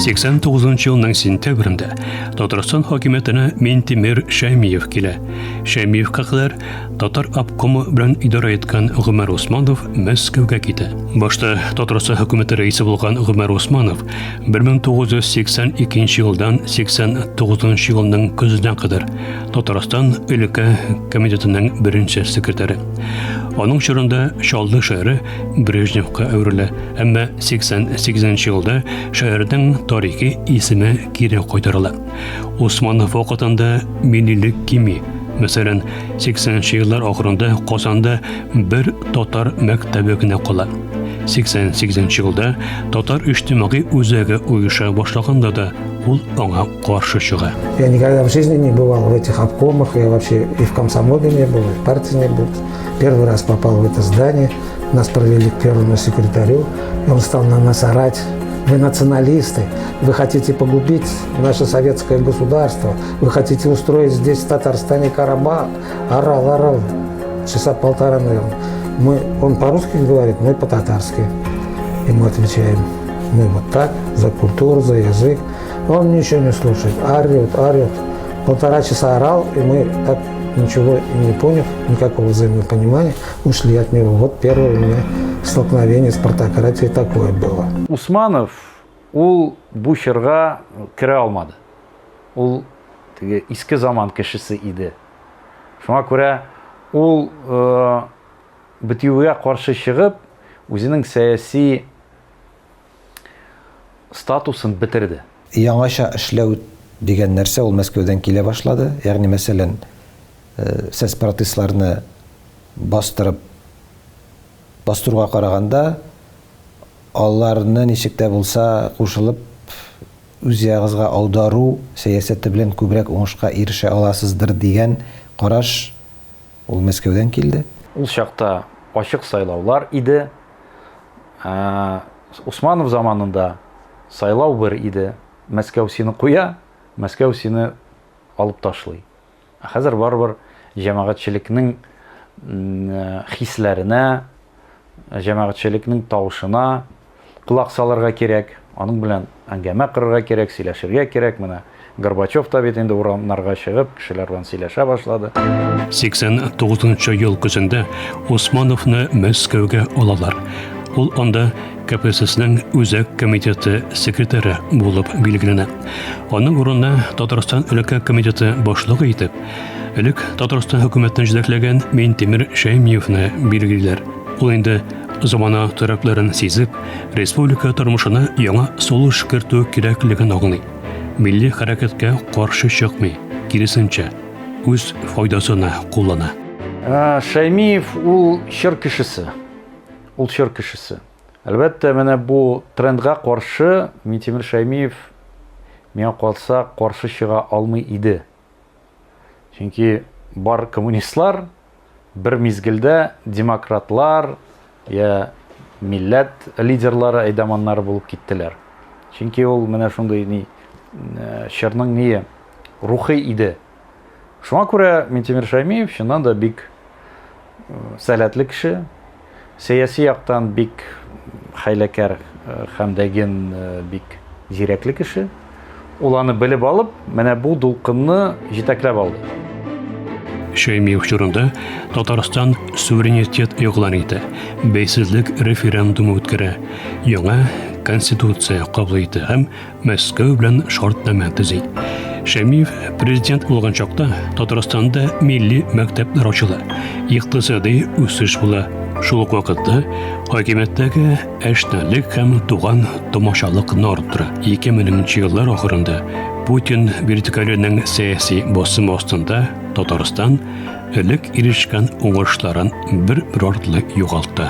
89 елның сентябрендә Татарстан хакимиятенә Минтимер Шәймиев килә. Шәймиевка кадәр Татар обкомы белән идарә иткән Гомәр Усманов Мәскәүгә китә. Башта Татарстан хөкүмәте рәисе булган Гомәр Усманов 1982 елдан 89 елның көзенә кадәр Татарстан өлкә комитетының беренче секретаре. Аның чорында Чаллы шәһәре Брежневка әверелә, әмма 88 елда шәһәрнең тарихи исеме кире кайтарыла. Усманов вакытында миллилек кими. Мәсәлән, 80 еллар ахырында Казанда бер татар мәктәбе генә кала. 88 елда татар иҗтимагый үзәге оеша башлаганда да ул аңа каршы чыга. Я никогда в жизни не бывал в этих обкомах, я вообще и в комсомоле не был, и в партии не был. Первый раз попал в это здание, нас провели к первому секретарю, и он стал на нас орать. Вы националисты, вы хотите погубить наше советское государство, вы хотите устроить здесь, в Татарстане, Карабах. Орал, орал, часа полтора, наверное. Мы, он по-русски говорит, мы по-татарски. Ему отвечаем, мы вот так, за культуру, за язык. Он ничего не слушает, орет, орет. Полтора часа орал, и мы так ничего не поняв, никакого взаимопонимания, ушли от него. Вот первое у меня столкновение с партократией такое было. Усманов ул бу чорга керә алмады. Ул теге иске заман кешесе иде. Шуңа күрә ул э, бетүгә каршы чыгып, үзенең сәяси статусын бетерде. Яңача эшләү дигән нәрсә ул Мәскәүдән килә башлады. Ягъни мәсәлән, э, сәспаратистларны бастырып бастыруга караганда, аларны ничек тә булса кушылып үз ягыгызга аудару сәясәте белән күбрәк уңышка ирешә аласыздыр дигән караш ул Мәскәүдән килде. Ул чакта ачык сайлаулар иде. Ә, Усманов заманында сайлау бер иде. Мәскәү сине куя, Мәскәү сине алып ташлый. Ә хәзер барыбер җәмәгатьчелекнең хисләренә, җәмәгатьчелекнең тавышына колак салырга кирәк, аның белән әңгәмә корырга кирәк, сөйләшергә кирәк. Менә Горбачев та бит инде урамнарга чыгып, кешеләр белән сөйләшә башлады. 89 ел көзендә Усмановны Мәскәүгә алалар. Ул анда КПССның Үзәк комитеты секретаре булып билгеләнә. Аның урынына Татарстан өлкә комитеты башлыгы итеп, элек Татарстан хөкүмәтен җитәкләгән Минтимер Шәймиевны билгелиләр. Ул инде замана таләпләрен сизеп, республика тормышына яңа сулыш кертү кирәклеген аңлый. Милли хәрәкәткә каршы чыкмый, киресенчә, үз файдасына куллана. Шәймиев ул чор кешесе. Ул чор кешесе. Әлбәттә, менә бу трендга каршы Минтимер Шәймиев миңа калса каршы чыга алмый иде. Чөнки бар коммунистлар бер мизгелдә демократлар я милләт лидерлары, әйдаманнары булып киттеләр. Чөнки ул менә шундый ни э, чорның ние рухы иде. Шуңа күрә Минтимер Шәймиев чыннан да бик э, сәләтле кеше, сәяси яктан бик хәйләкәр э, һәм дәген э, бик зирәкле кеше. Ул аны белеп алып, менә бу дулкынны җитәкләп алды. Шәймиев чорында Татарстан суверенитет игълан итә, бәйсезлек референдумы үткәрә, яңа конституция кабул итә һәм Мәскәү белән шартнамә төзи. Шәмиев президент булган чакта Татарстанда милли мәктәпләр ачыла, икътисади үсеш була. Шул ук вакытта хакимияттәге әшнәлек һәм туган томашалыкны арттыра. 2000 еллар ахырында Путин вертикаленең сәяси басымы астында Татарстан элек ирешкән уңышларын бер-бер артлы югалта.